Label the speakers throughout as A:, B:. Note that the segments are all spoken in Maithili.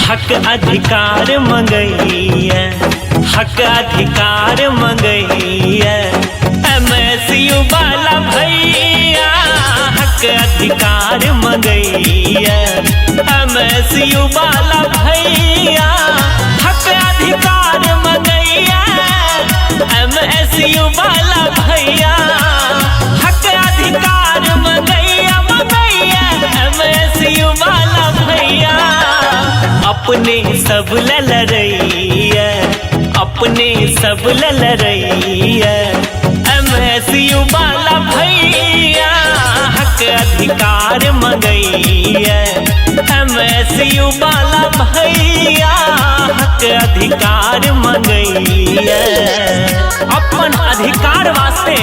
A: हक अधिकार मंगैया, हक अधिकार मंगैया, एमएसयू वाला भैया हक अधिकार मंगैया, एमएसयू वाला भैया हक अधिकार मंगैया, एमएसयू वाला भैया हक अधिकार मंगैया मंगैया, एमएसयू वाला भैया अपने सब लड़ैया, अपने सब लड़ैया, एमएसयू वाला भैया हक अधिकार मंगैया, एमएसयू वाला भैया हक अधिकार मंगैया। अपन अधिकार वास्ते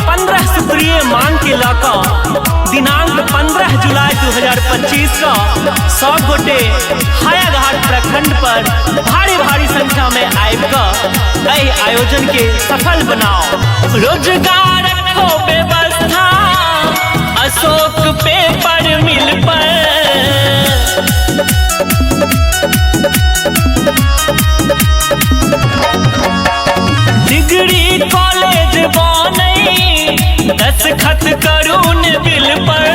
A: 15 सूत्रीय मांग के लऽ कऽ दिनांक 15 जुलाई 2025 का 100 गोटे हायाघाट प्रखंड पर भारी भारी संख्या में आबि कऽ एहि आयोजन के सफल बनाओ। रोजगार को व्यवस्था अशोक पेपर मिल पर, डिग्री कॉलेज बनै दस्तखत करून बिल पर,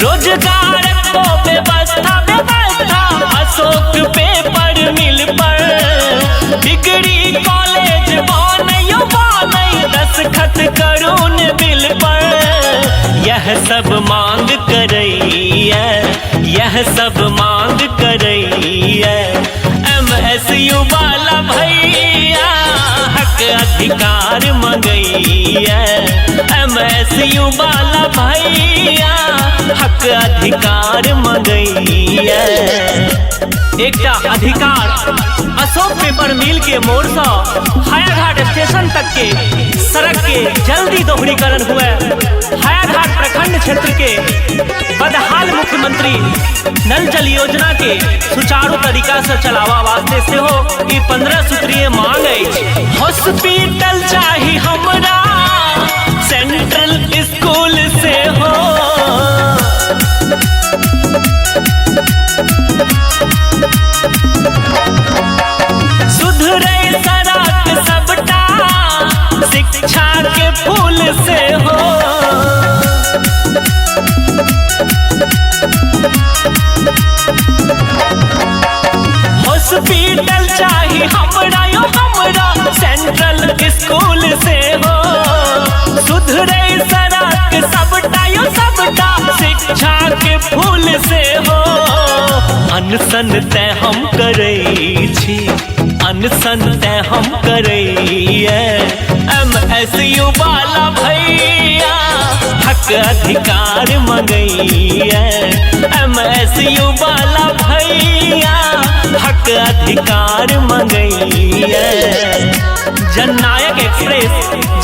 A: रोजगार को व्यवस्था व्यवस्था अशोक पेपर मिल पर, डिग्री कॉलेज बनै बनै दस्तखत करून बिल पर, यह सब मांग करैया, यह सब मांग करैया, एमएसयू वाला भैया हक अधिकार मंगैया, एमएसयू वाला भैया हक अधिकार मंगैया। एकटा अधिकार अशोक पेपर मिल के मोड़ से हायाघाट स्टेशन तक के सड़क के जल्दी दोहरीकरण हुए। हायाघाट प्रखंड क्षेत्र के बदहाल मुख्यमंत्री नल जल योजना के सुचारू तरीका से चलावा वास्ते सेहो ई 15 सूत्रीय मांग अछि। हॉस्पिटल चाही हमरा सेंट्रल स्कूल से हो, सुधरे सड़क सबटा शिक्षा के फूल से हो, हॉस्पिटल चाही हमरा यो हमरा सेंट्रल स्कूल से हो, सुधरे सड़क सबटा यो सबटा शिक्षा के फूल से हो। अनशन ते हम करै छी, अनशन ते हम करैया, एमएसयू वाला भैया हक अधिकार मंगैया, एमएसयू वाला भैया हक अधिकार मंगैया। Jannayak express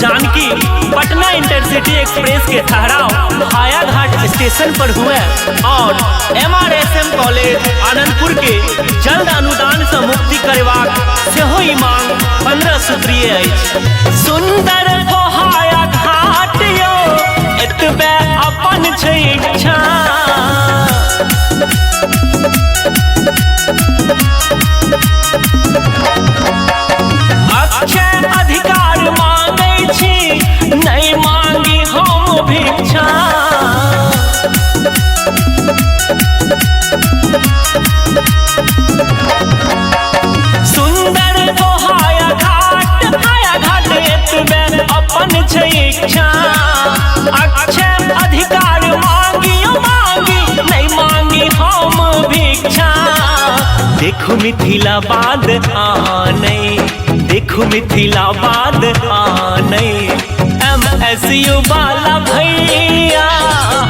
A: Janaki Patna intercity express के ठहराव हायाघाट स्टेशन पर हुए और एमआरएसएम कॉलेज आनंदपुर के जल्द अनुदान से मुक्ति करेबाक सेहो ई मांग 15 सूत्रीय अछि। सुंदर हो हायाघाट यो एतबे अपन छै इच्छा, अक्षय अधिकार मांगै छी नहीं मांगी हम भिक्षा, सुंदर हो हायाघाट हायाघाट एतबे अपन छै इच्छा, अक्षय अधिकार मांगी मांगी नहीं मांगी हम भिक्षा। देखो मिथिला बाद आनै, देखो मिथिला बाद आनै, एमएसयू वाला भैया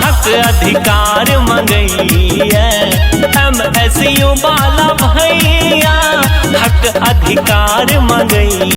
A: हक अधिकार मंगैया, एमएसयू वाला भैया हक अधिकार मंगैया।